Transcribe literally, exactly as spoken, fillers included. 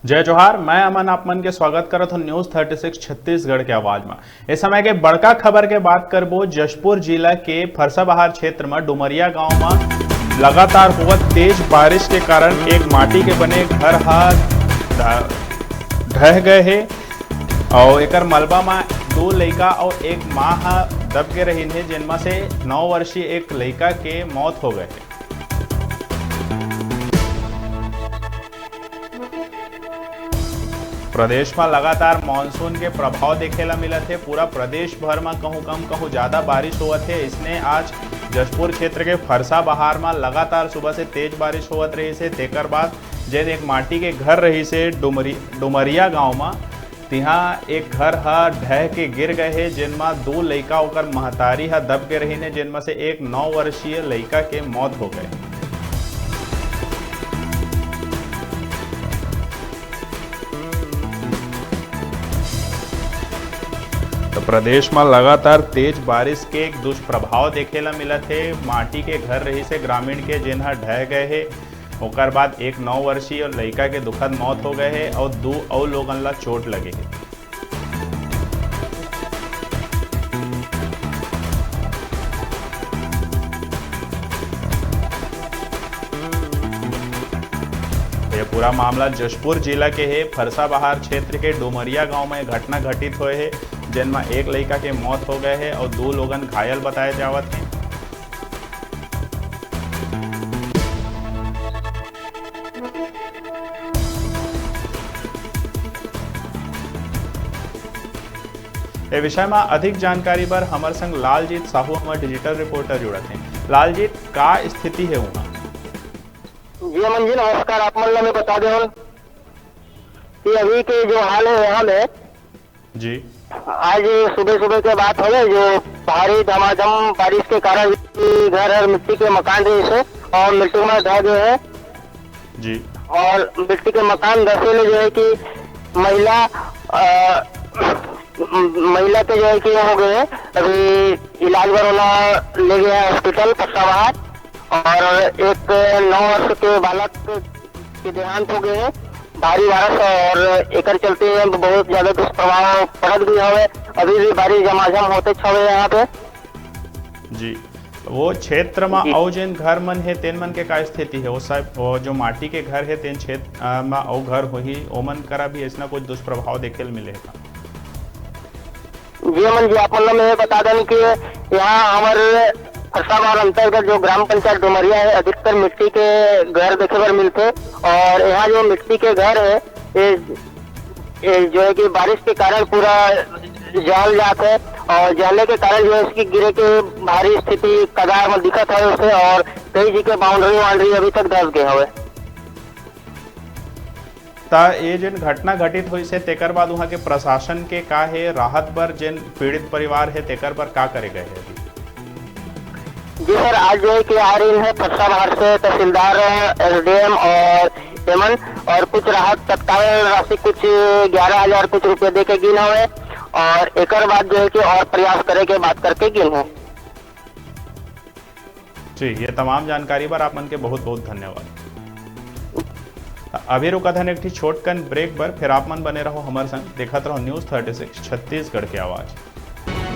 जय जोहार, मैं अमन आप मन के स्वागत करत हूं News thirty six छत्तीसगढ़ के आवाज में। इस समय के बड़का खबर के बात करबो, जशपुर जिला के फरसाबहार क्षेत्र में डुमरिया गांव में लगातार होवत तेज बारिश के कारण एक माटी के बने घर हा ढ-, ढह गए हे और एकर मलबा में दो लइका और एक मां हा दब के रहिन हे, जिनमें से नौ वर्षीय एक लइका के मौत हो गए हे। प्रदेश में लगातार मानसून के प्रभाव देखे ला मिलत हे। पूरा प्रदेश भर में कहूं कम कहूं ज्यादा बारिश होवत हे। इसने आज जशपुर क्षेत्र के फरसाबहार में लगातार सुबह से तेज बारिश होवत रहिस हे। तेकर बाद जेन एक माटी के घर रहिस हे डुमरी-, डुमरिया गांव में, तिहां एक घर ह ढह के गिर गए हे, जेन म दो लइका ओकर महतारी ह दब के रहिन हे, जेन म से एक नौ वर्षीय लइका के मौत हो गए। तो प्रदेश में लगातार तेज बारिश के एक दुष्प्रभाव देखे ला मिलत हे। माटी के घर रहिस हे ग्रामीण के, जेन ह ढह गए हे। ओकर बाद एक नौ वर्षीय लइका के दुखद मौत हो गए हे और दो अउ लोगन ला चोट लगे हे। ये पूरा मामला जशपुर जिला के हे। फरसाबहार क्षेत्र के डुमरिया गांव में घटना घटित होए हे, जेन म एक लइका के मौत हो गए हे और दो लोगन घायल बताए जावत हे। ए विषय में अधिक जानकारी बर हमर संग लालजीत साहू, हमर digital reporter जुड़त हैं। लालजीत, का स्थिति है वहाँ? जी अमन जी, नमस्कार। आप मन ला मैं बता देवल कि अभी के जो हाल है यहाँ में, जी। आज सुबह सुबह के बात हवे, जो भारी धमाधम बारिश के कारण घर हर मिट्टी के मकान रहिस हे और मिट्टी में ढह गए हैं। जी। और मिट्टी के मकान धसे ले जो है कि महिला, अ, महिला के जो है कि हो गए हैं, अभी इलाज बर ओला ले गए हैं हॉस्पिटल फरसाबहार। और एक नौ वर्ष के बालक के देहांत हो गए हैं। भारी बारिश और एकर चलते बहुत ज्यादा दुष्प्रभाव पड़त भी हवे। अभी भी बारिश झमाझम होते हवे यहाँ पे। जी, वो क्षेत्र में जी। अउ जेन घर मन हे, तेन मन के का स्थिति है? वो सब, वो जो माटी के घर है, तेन क्षेत्र, अ, में अउ घर होही, ओमन करा भी ऐसना कुछ दुष्प्रभाव देखे ल मिले हे का? जी अमन जी, आप मन ला मैं ये बता दें कि यहाँ हमर फरसाबहार अंतर्गत जो ग्राम पंचायत डुमरिया है, अधिकतर मिट्टी के घर देखे बर मिलथे और यहाँ जो मिट्टी के घर है, ये, ये जो है कि बारिश के कारण पूरा जल जात है और जले के कारण जो है इसकी गिरे के भारी स्थिति कगार में दिखत है उसे और कई जी के बाउंड्री वाउंड्री अभी तक धस गए हवे। त ये जेन घटना घटित होइस हे, तेकर बाद उहाँ के प्रशासन के का हे, राहत बर जेन पीड़ित परिवार हे, तेकर बर का करे गए हे अभी? जी सर, आज जो है कि आ रही है फरसाबहार से तहसीलदार, एसडीएम और एमएन और कुछ राहत तत्काल राशि कुछ ग्यारह हजार कुछ रुपये दे के गिन हवे और एकर बाद जो है कि और प्रयास करे के बात करके गिन है। जी, ये तमाम जानकारी बर आप मन के बहुत बहुत धन्यवाद। अभी रुकत हन एक ठी छोटकन ब्रेक बर, फिर आप मन बने रहो हमर संग, देखत रहो न्यूज़ थर्टी सिक्स छत्तीसगढ़ के आवाज़।